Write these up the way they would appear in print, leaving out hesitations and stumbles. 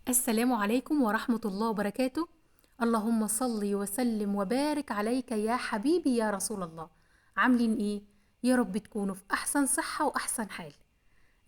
السلام عليكم ورحمة الله وبركاته. اللهم صل وسلم وبارك عليك يا حبيبي يا رسول الله. عاملين ايه؟ يا رب تكونوا في احسن صحة واحسن حال.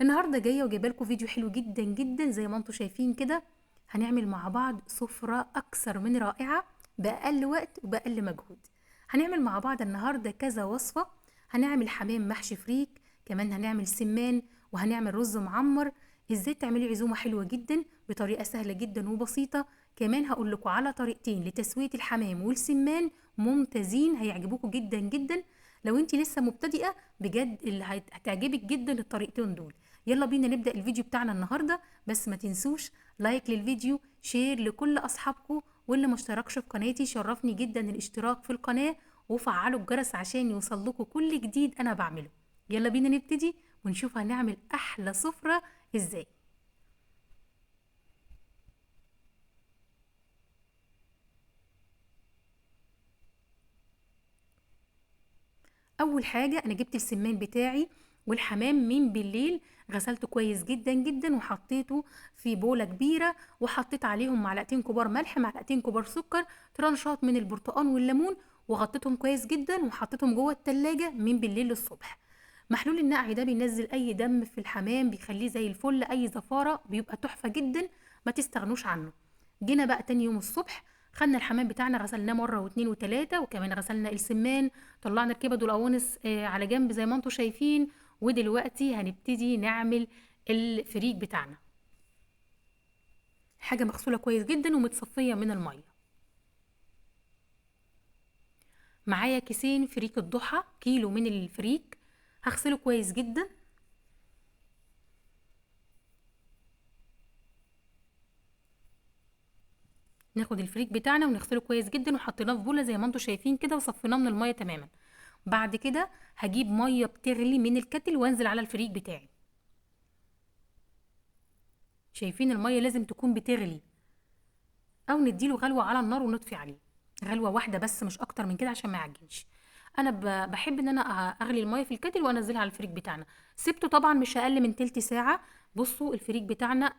النهاردة جاية وجايبه لكم فيديو حلو جدا جدا زي ما انتم شايفين كده. هنعمل مع بعض سفرة اكثر من رائعة باقل وقت وباقل مجهود. هنعمل مع بعض النهاردة كذا وصفة. هنعمل حمام محشي فريك، كمان هنعمل سمان، وهنعمل رز معمر. ازاي تعملي عزومة حلوة جدا بطريقة سهلة جدا وبسيطة. كمان هقول لكم على طريقتين لتسوية الحمام والسمان ممتازين هيعجبوكم جدا جدا. لو انت لسه مبتدئة بجد اللي هتعجبك جدا الطريقتين دول. يلا بينا نبدأ الفيديو بتاعنا النهاردة، بس ما تنسوش like للفيديو، share لكل اصحابكم، واللي ما اشتركش في قناتي شرفني جدا الاشتراك في القناة وفعلوا الجرس عشان يوصل لكم كل جديد انا بعمله. يلا بينا نبتدي ونشوف هنعمل احلى سفرة ازاي. اول حاجة انا جبت السمان بتاعي والحمام من بالليل، غسلته كويس جدا جدا وحطيته في بولة كبيرة، وحطيت عليهم معلقتين كبار ملح، معلقتين كبار سكر، ترانشات من البرتقال والليمون، وغطيتهم كويس جدا وحطيتهم جوه التلاجة من بالليل للصبح. محلول النقع ده بينزل اي دم في الحمام، بيخليه زي الفل، اي زفارة بيبقى تحفة جدا، ما تستغنوش عنه. جينا بقى تاني يوم الصبح، خدنا الحمام بتاعنا غسلناه مرة واتنين وتلاتة، وكمان غسلنا السمان، طلعنا الكبد والقوانص على جنب زي ما انتم شايفين. ودلوقتي هنبتدي نعمل الفريك بتاعنا. حاجة مغسولة كويس جدا ومتصفية من المية. معايا كيسين فريك الضحى، كيلو من الفريك، هغسله كويس جدا. ناخد الفريك بتاعنا ونغسله كويس جدا، وحطيناه في بوله زي ما انتم شايفين كده، وصفيناه من المية تماما. بعد كده هجيب مية بتغلي من الكتل وانزل على الفريك بتاعي. شايفين المية لازم تكون بتغلي، او نديله غلوه على النار ونطفي عليه، غلوه واحدة بس مش اكتر من كده عشان ما يعجنش. انا بحب ان انا اغلي المية في الكتل وانزلها على الفريك بتاعنا. سبته طبعا مش اقل من تلت ساعة. بصوا الفريك بتاعنا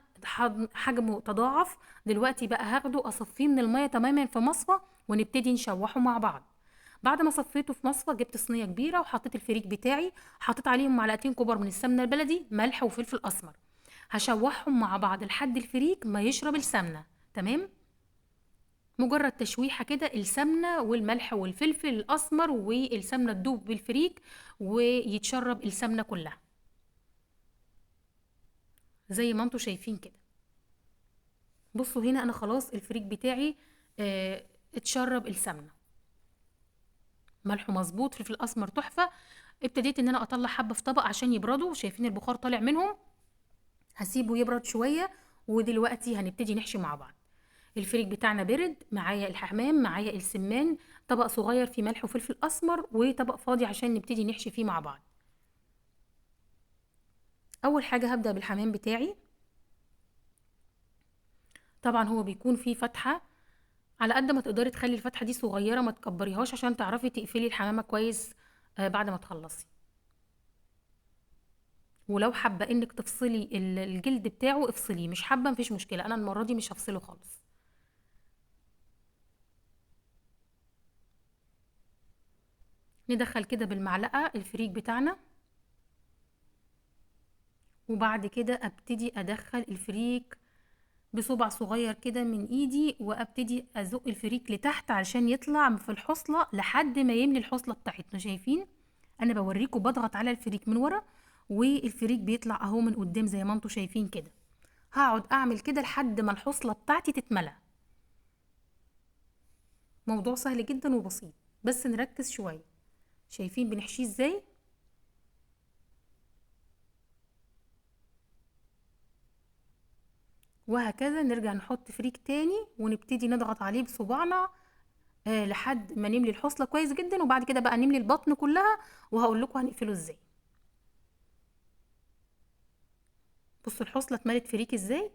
حجمه تضاعف. دلوقتي بقى هاخده اصفيه من المية تماما في مصفى، ونبتدي نشوحه مع بعض. بعد ما صفيته في مصفى جبت صينية كبيرة وحطيت الفريك بتاعي، حطيت عليهم معلقتين كبار من السمنة البلدي، ملح وفلفل اسمر. هشوحهم مع بعض لحد الفريك ما يشرب السمنة. تمام، مجرد تشويحه كده، السمنة والملح والفلفل الاسمر والسمنه تدوب بالفريك ويتشرب السمنة كلها زي ما انتم شايفين كده. بصوا هنا انا خلاص الفريك بتاعي اتشرب السمنة، ملحة مظبوط، فلفل اسمر تحفة. ابتديت ان انا اطلع حبه في طبق عشان يبردوا، شايفين البخار طالع منهم. هسيبه يبرد شوية، ودلوقتي هنبتدي نحشي مع بعض. الفريك بتاعنا برد، معايا الحمام، معايا السمان، طبق صغير فيه ملح وفلفل اسمر، وطبق فاضي عشان نبتدي نحشي فيه مع بعض. اول حاجة هبدا بالحمام بتاعي. طبعا هو بيكون فيه فتحه، على قد ما تقدري تخلي الفتحة دي صغيرة، ما تكبريهاش عشان تعرفي تقفلي الحمامة كويس بعد ما تخلصي. ولو حابة انك تفصلي الجلد بتاعه افصليه، مش حابة مفيش مشكلة، انا المرة دي مش هفصله خالص. ندخل كده بالمعلقه الفريك بتاعنا، وبعد كده ابتدي ادخل الفريك بصبع صغير كده من ايدي، وابتدي ازق الفريك لتحت علشان يطلع في الحصله لحد ما يملي الحصله بتاعتنا. شايفين انا بوريكم بضغط على الفريك من ورا والفريك بيطلع اهو من قدام زي ما انتم شايفين كده. هقعد اعمل كده لحد ما الحصله بتاعتي تتملى. موضوع سهل جدا وبسيط، بس نركز شوية. شايفين بنحشيه ازاي؟ وهكذا نرجع نحط فريك تاني ونبتدي نضغط عليه بصباعنا لحد ما نملي الحصله كويس جدا. وبعد كده بقى نملي البطن كلها، وهقول لكم هنقفله ازاي. بصوا الحصله اتملت فريك ازاي.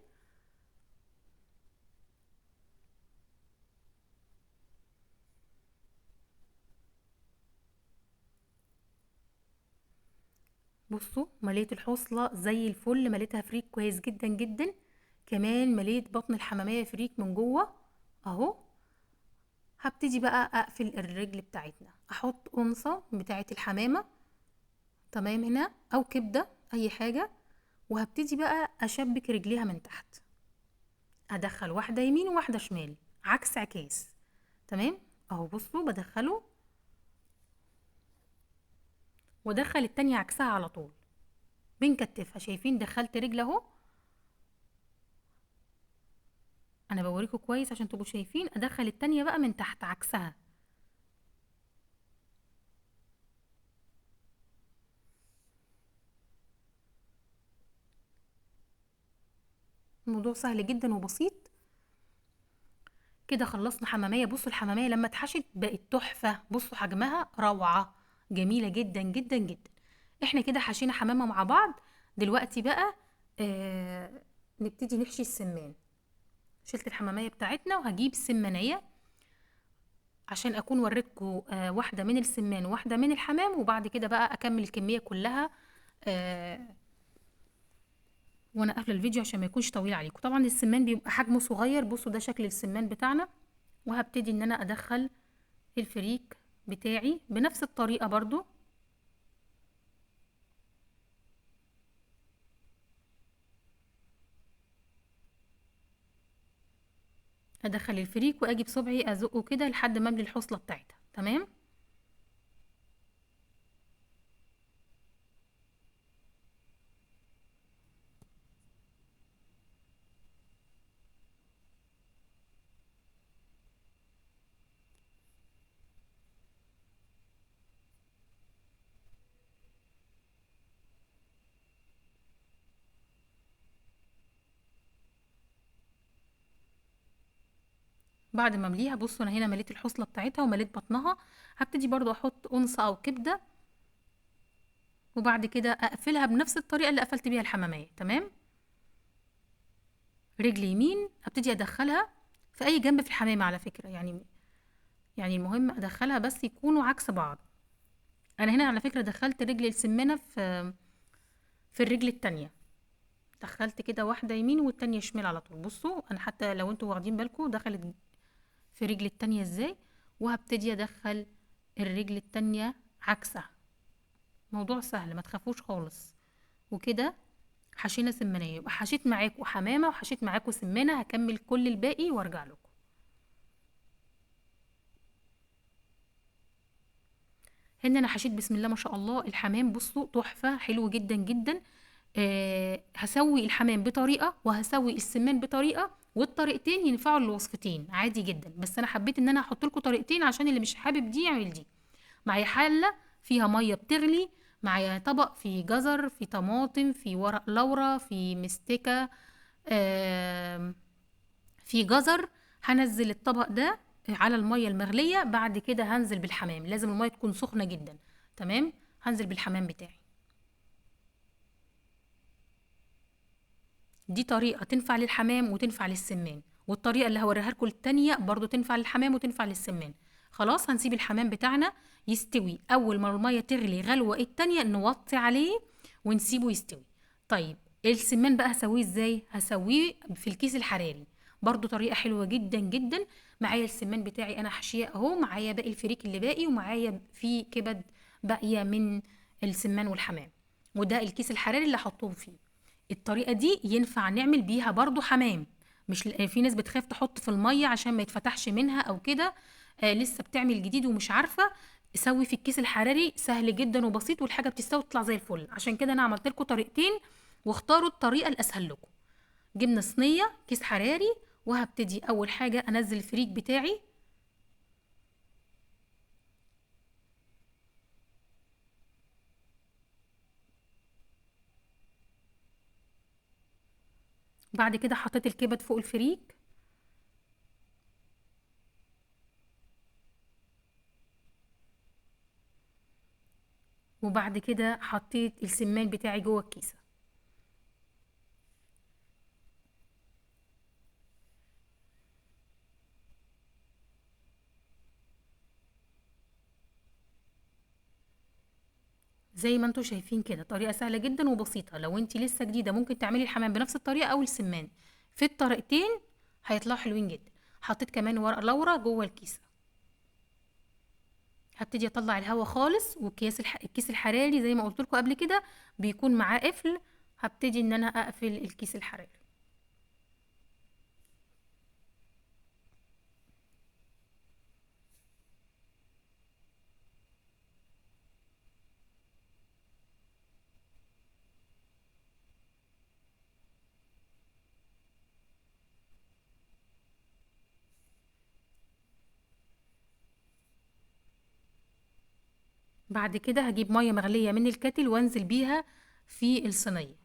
بصوا مليت الحوصله زي الفل، مليتها فريك كويس جدا جدا. كمان مليت بطن الحمامية فريك من جوه اهو. هبتدي بقى اقفل الرجل بتاعتنا، احط قنصة بتاعت الحمامة، تمام، هنا او كبدة اي حاجة، وهبتدي بقى اشبك رجليها من تحت، ادخل واحدة يمين وواحدة شمال عكس عكاس، تمام اهو. بصوا بدخله وادخل التانية عكسها على طول، بنكتفها. شايفين دخلت رجل اهو، انا بوريكم كويس عشان تبقوا شايفين. ادخل التانية بقى من تحت عكسها، الموضوع سهل جدا وبسيط. كده خلصنا حمامية. بصوا الحمامية لما اتحشت بقت تحفة، بصوا حجمها روعة، جميلة جدا جدا جدا. احنا كده حشينا حمامة مع بعض. دلوقتي بقى نبتدي نحشي السمان. شلت الحمامية بتاعتنا وهجيب سمانية عشان اكون وريتكم، واحدة من السمان وواحدة من الحمام، وبعد كده بقى اكمل الكمية كلها، وانا قافله الفيديو عشان ما يكونش طويل عليكم. طبعا السمان بيبقى حجمه صغير. بصوا ده شكل السمان بتاعنا. وهبتدي ان انا ادخل الفريك بتاعي بنفس الطريقة برضو. ادخل الفريك واجي بصبعي ازقه كده لحد ما املي الحوصله بتاعتها، تمام. بعد ما امليها بصوا انا هنا مليت الحوصله بتاعتها ومليت بطنها. هبتدي برضو احط قنصه او كبده، وبعد كده اقفلها بنفس الطريقة اللي قفلت بيها الحماميه، تمام. رجل يمين هبتدي ادخلها في اي جنب في الحمامة على فكرة، يعني المهم ادخلها بس يكونوا عكس بعض. انا هنا على فكرة دخلت رجل السمانه في الرجل التانية، دخلت كده واحدة يمين والتانية شمال على طول. بصوا انا حتى لو انتوا واخدين بالكم دخلت في رجل التانية ازاي. وهبتدي ادخل الرجل التانية عكسها. موضوع سهل ما تخافوش خالص. وكده حشينا سمانية، يبقى حشيت معاكم حمامة وحشيت معاكم سمانة. هكمل كل الباقي وارجع لكم. هنا انا حشيت بسم الله ما شاء الله الحمام، بصوا تحفة حلو جدا جدا. هسوي الحمام بطريقة وهسوي السمان بطريقة، والطريقتين ينفعوا للوصفتين عادي جدا، بس انا حبيت ان انا احط لكم طريقتين عشان اللي مش حابب دي يعمل دي. معايا حلة فيها مية بتغلي، معايا طبق فيه جزر، فيه طماطم، فيه ورق لورا، فيه مستكة، فيه جزر. هنزل الطبق ده على المية المغلية، بعد كده هنزل بالحمام. لازم المية تكون سخنة جدا، تمام. هنزل بالحمام بتاعي. دي طريقة تنفع للحمام وتنفع للسمان، والطريقة اللي هوريها لكم التانية برضو تنفع للحمام وتنفع للسمان. خلاص هنسيب الحمام بتاعنا يستوي. أول ما المية تغلي غلوة التانية نوطي عليه ونسيبه يستوي. طيب السمان بقى هسويه ازاي؟ هسويه في الكيس الحراري، برضو طريقة حلوة جدا جدا. معايا السمان بتاعي أنا حشيه أهو، معايا باقي الفريك اللي باقي، ومعايا في كبد باقية من السمان والحمام، وده الكيس الحراري اللي هحطهم فيه. الطريقة دي ينفع نعمل بيها برضو حمام، مش في ناس بتخاف تحط في المية عشان ما يتفتحش منها أو كده، لسه بتعمل جديد ومش عارفة. سوي في الكيس الحراري سهل جدا وبسيط، والحاجة بتستوي وتطلع زي الفل. عشان كده أنا عملت لكم طريقتين واختاروا الطريقة الأسهل لكم. جبنا صينية كيس حراري، وهبتدي أول حاجة أنزل الفريك بتاعي. بعد كده حطيت الكبد فوق الفريك، وبعد كده حطيت السمان بتاعي جوه الكيسة. زي ما انتوا شايفين كده طريقة سهلة جدا وبسيطة. لو انتي لسه جديدة ممكن تعملي الحمام بنفس الطريقة او السمان. في الطريقتين هيطلعوا حلوين جدا. حطيت كمان ورق لورا جوه الكيسة. هبتدي اطلع الهواء خالص، والكيس الكيس الحراري زي ما قلت لكم قبل كده بيكون معاه قفل. هبتدي ان انا اقفل الكيس الحراري. بعد كده هجيب مية مغليه من الكتل وانزل بيها في الصينية.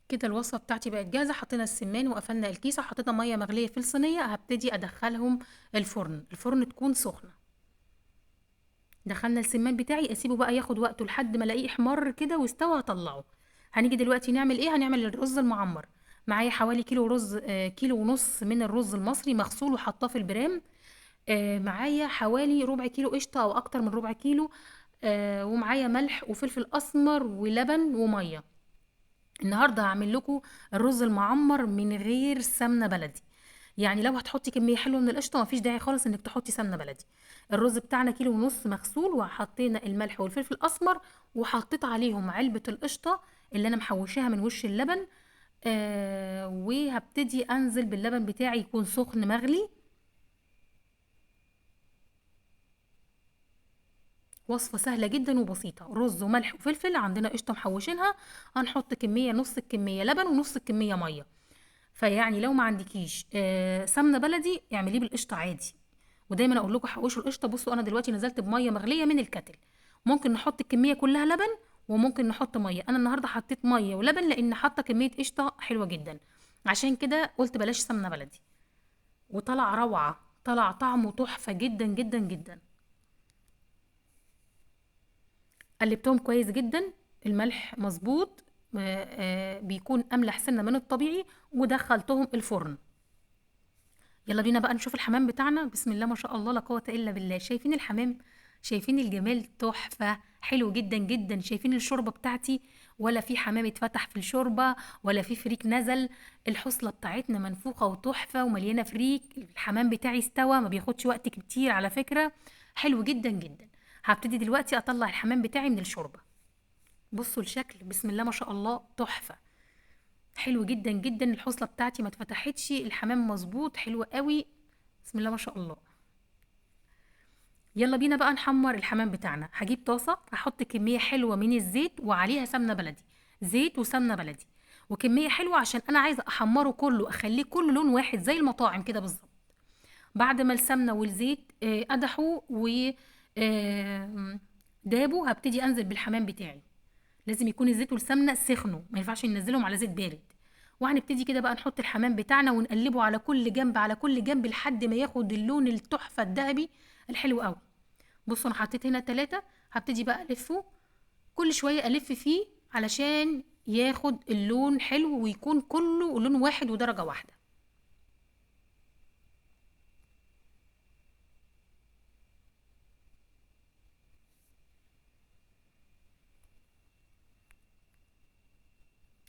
كده الوصفة بتاعتي بقت جاهزة. حطينا السمان وقفلنا الكيسة وحطينا مية مغليه في الصينية. هبتدي ادخلهم الفرن، الفرن تكون سخنة. دخلنا السمان بتاعي، اسيبه بقى ياخد وقته لحد ما الاقيه احمر كده واستوى هطلعه. هنيجي دلوقتي نعمل ايه؟ هنعمل الرز المعمر. معايا حوالي كيلو رز، كيلو ونص من الرز المصري مغسول وحطاه في البرام. معايا حوالي ربع كيلو قشطه او اكتر من ربع كيلو، ومعايا ملح وفلفل اسمر ولبن ومية. النهارده هعمل لكم الرز المعمر من غير سمنه بلدي. يعني لو هتحطي كمية حلوة من القشطه مفيش داعي خالص انك تحطي سمنه بلدي. الرز بتاعنا كيلو ونص مغسول، وحطينا الملح والفلفل الاسمر، وحطيت عليهم علبة القشطه اللي انا محوشاها من وش اللبن. وهبتدي انزل باللبن بتاعي يكون سخن مغلي. وصفة سهلة جدا وبسيطة، رز وملح وفلفل، عندنا قشطة محوشينها، هنحط كمية، نص الكمية لبن ونص الكمية مية. فيعني لو ما عندكيش سمنة بلدي اعمليه بالقشطة عادي. ودايما اقول لكم حوشوا القشطة. بصوا انا دلوقتي نزلت بمية مغلية من الكتل، ممكن نحط الكمية كلها لبن وممكن نحط مية. انا النهاردة حطيت مية ولبن لان حاطة كمية قشطة حلوة جدا، عشان كده قلت بلاش سمنة بلدي. وطلع روعة، طلع طعمه تحفة جدا جدا جدا. قلبتهم كويس جدا، الملح مظبوط، بيكون املح سنة من الطبيعي، ودخلتهم الفرن. يلا بينا بقى نشوف الحمام بتاعنا. بسم الله ما شاء الله لا قوة الا بالله. شايفين الحمام؟ شايفين الجمال؟ تحفة، حلو جدا جدا. شايفين الشوربة بتاعتي؟ ولا في حمام اتفتح في الشوربة ولا في فريك نزل. الحصله بتاعتنا منفوخه وتحفه ومليانة فريك. الحمام بتاعي استوى، ما بياخدش وقت كتير على فكرة، حلو جدا جدا. هبتدي دلوقتي اطلع الحمام بتاعي من الشوربة. بصوا الشكل، بسم الله ما شاء الله، تحفة، حلو جدا جدا. الحصله بتاعتي ما اتفتحتش، الحمام مظبوط، حلو قوي، بسم الله ما شاء الله. يلا بينا بقى نحمر الحمام بتاعنا. هجيب طاسه، هحط كمية حلوة من الزيت وعليها سمنه بلدي، زيت وسمنه بلدي وكمية حلوة عشان انا عايزه احمره كله، اخليه كله لون واحد زي المطاعم كده بالظبط. بعد ما السمنة والزيت قدحوا و دابوا، هبتدي انزل بالحمام بتاعي. لازم يكون الزيت والسمنه سخنوا، ما ينفعش ننزلهم على زيت بارد. وهنبتدي كده بقى نحط الحمام بتاعنا ونقلبه على كل جنب، على كل جنب، لحد ما ياخد اللون التحفة الذهبي الحلو قوي. بصوا انا حطيت هنا 3، هبتدي بقى الفه كل شوية، الف فيه علشان ياخد اللون حلو ويكون كله لون واحد ودرجة واحدة.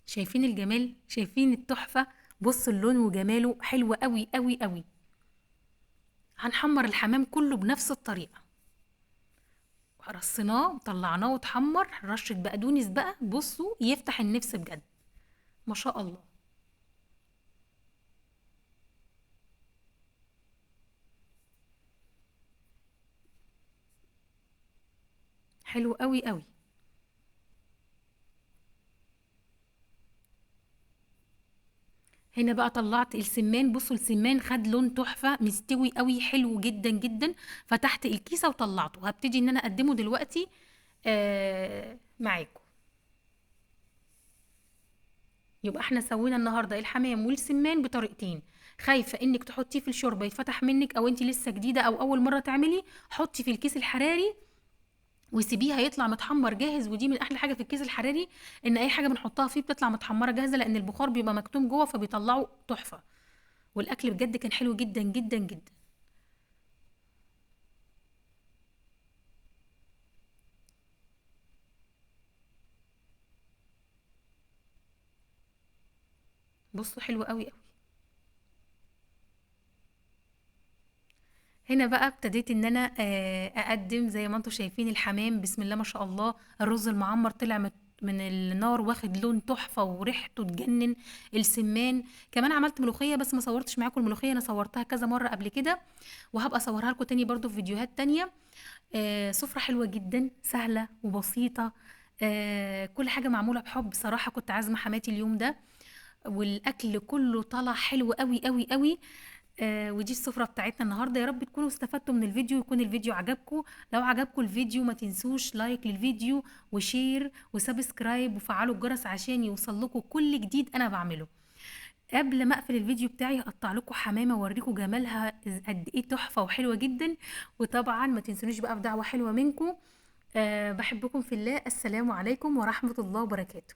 شايفين الجمال؟ شايفين التحفة؟ بصوا اللون وجماله حلو قوي قوي قوي. هنحمر الحمام كله بنفس الطريقة. رصيناه وطلعناه واتحمر، رشه بقدونس بقى، بصوا يفتح النفس بجد ما شاء الله. حلو قوي قوي. هنا بقى طلعت السمان، بصوا السمان خد لون تحفة، مستوي قوي، حلو جدا جدا. فتحت الكيسة وطلعته، هبتدي ان انا اقدمه دلوقتي معاكم. يبقى احنا سوينا النهارده الحمام والسمان بطريقتين. خايفة انك تحطيه في الشوربة يتفتح منك، او انت لسه جديدة او اول مرة تعملي، حطي في الكيس الحراري وسيبيه هيطلع متحمر جاهز. ودي من احلى حاجة في الكيس الحراري، ان اي حاجة بنحطها فيه بتطلع متحمره جاهزة، لان البخار بيبقى مكتوم جوه فبيطلعه تحفة. والاكل بجد كان حلو جدا جدا جدا. بصوا حلو قوي قوي. هنا بقى ابتديت ان انا اقدم زي ما انتم شايفين الحمام، بسم الله ما شاء الله. الرز المعمر طلع من النار واخد لون تحفة وريحته تجنن. السمان كمان عملت ملوخية، بس ما صورتش معاكم الملوخية، انا صورتها كذا مرة قبل كده وهبقى اصورها لكم تاني برضو في فيديوهات تانية. سفره حلوة جدا، سهلة وبسيطة، كل حاجة معمولة بحب. صراحة كنت عازمة حماتي اليوم ده، والاكل كله طلع حلو قوي قوي قوي. ودي السفرة بتاعتنا النهاردة. يا رب تكونوا استفدتوا من الفيديو، ويكون الفيديو عجبكم. لو عجبكم الفيديو ما تنسوش like للفيديو و share و subscribe وفعلوا الجرس عشان يوصل لكم كل جديد انا بعمله. قبل ما اقفل الفيديو بتاعي هقطع لكم حمامة واوريكم جمالها قد ايه تحفة وحلوة جدا. وطبعا ما تنسونيش بقى في دعوة حلوة منكم. بحبكم في الله. السلام عليكم ورحمة الله وبركاته.